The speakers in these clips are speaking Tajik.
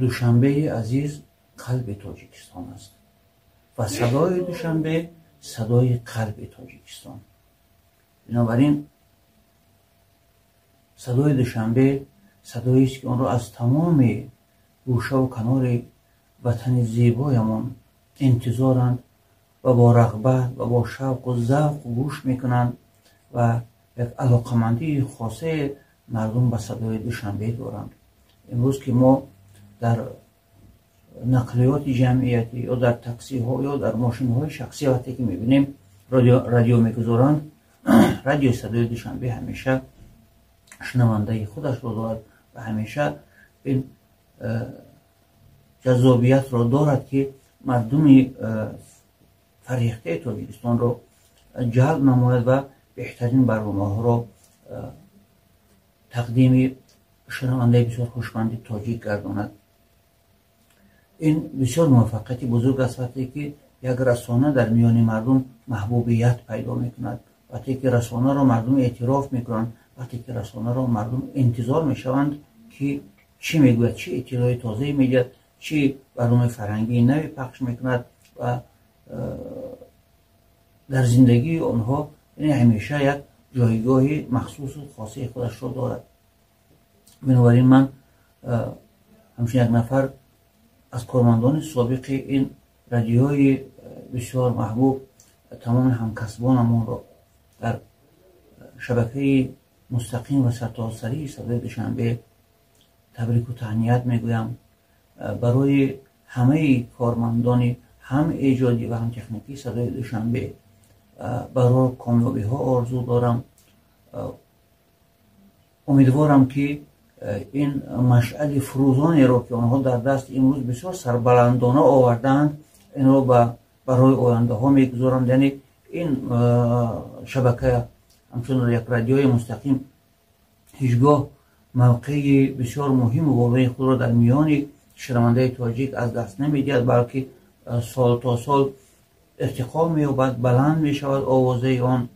Душанбеи азиз қалби Тоҷикистон аст ва садои Душанбе садои қалби Тоҷикистон. Бинобар ин садои Душанбе садоест, ки онро аз тамоми гӯшаву канори ватани зебоямон интизоранд ва бо рағбат ва бо шавқу завқ гӯш мекунанд ва як алоқамандии хосаи мардум ба садои Душанбе доранд. Имрӯз ки мо дар нақлиёти ҷамъиятӣ ё дар таксиҳо ё дар мошинҳои шахсӣ вақте ки мебинем, радио мегузоранд, радиои садои Душанбе ҳамеша шунавандаи худашро дорад ва ҳамеша ин ҷаззобиятро дорад, ки мардуми фарҳехтаи Тоҷикистонро ҷалб намояд ва беҳтарин барномаҳоро тақдими шунавандаи бисёр ҳушманди тоҷик гардонад. Ин бисёр муваффақияти бузург аст, вақте ки як расона дар миёни мардум маҳбубият пайдо мекунад, вақте ки расонаро мардум эътироф мекунанд, вақте ки расонаро мардум интизор мешаванд, ки чӣ мегӯяд, чӣ иттилои тозае медиҳад, чӣ барномаи фарҳангии наве пахш мекунад ва дар зиндагии онҳо ҳамеша як ҷойгоҳи махсусу хосаи худашро дорад. Бинобар ин ман ҳамчун як нафар аз кормандони собиқи ин радиои бисёр маҳбуб тамоми ҳамкасбонамонро дар шабакаи мустақим ва сартосарии садои Душанбе табрику таҳният мегӯям. Барои ҳамаи кормандони ҳам эҷодӣ ва ҳам техникии садои Душанбе барор комёбиҳо орзу дорам. Умедворам, ки ин машъали фурӯзонеро, ки онҳо дар даст имрӯз бисёр сарбаландона овардаанд, инро барои ояндаҳо мегузоранд. Яъне ин шабака ҳамчун як радиои мустақим ҳеҷ гоҳ мавқеи бисёр муҳиму волои худро дар миёни шунавандаи тоҷик аз даст намедиҳад, балки сол то сол иртиқо меёбад, баланд мешавад овозаи он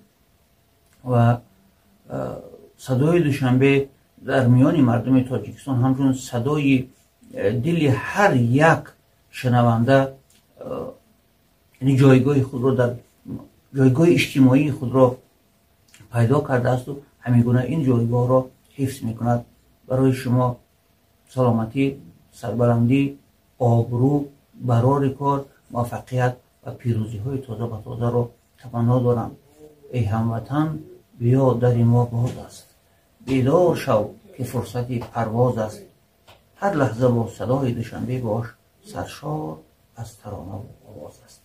ва садои Душанбе дар миёни мардуми Тоҷикистон ҳамчун садои дили ҳар як шунаванда ҷойгоҳи худро дар ҷойгоҳи иҷтимоии худро пайдо кардаасту ҳамин гуна ин ҷойгоҳро ҳифз мекунад. Барои шумо саломатӣ, сарбаландӣ, обрӯ, барори кор, муваффақият ва пирӯзиҳои тоза ба тозаро таманно дорам. Эй ҳамватан, биё, дари мо боз аст, бедор шав, ки фурсати парвоз аст. Ҳар лаҳза бо садои Душанбе бош, саршор аз таронаву овоз аст.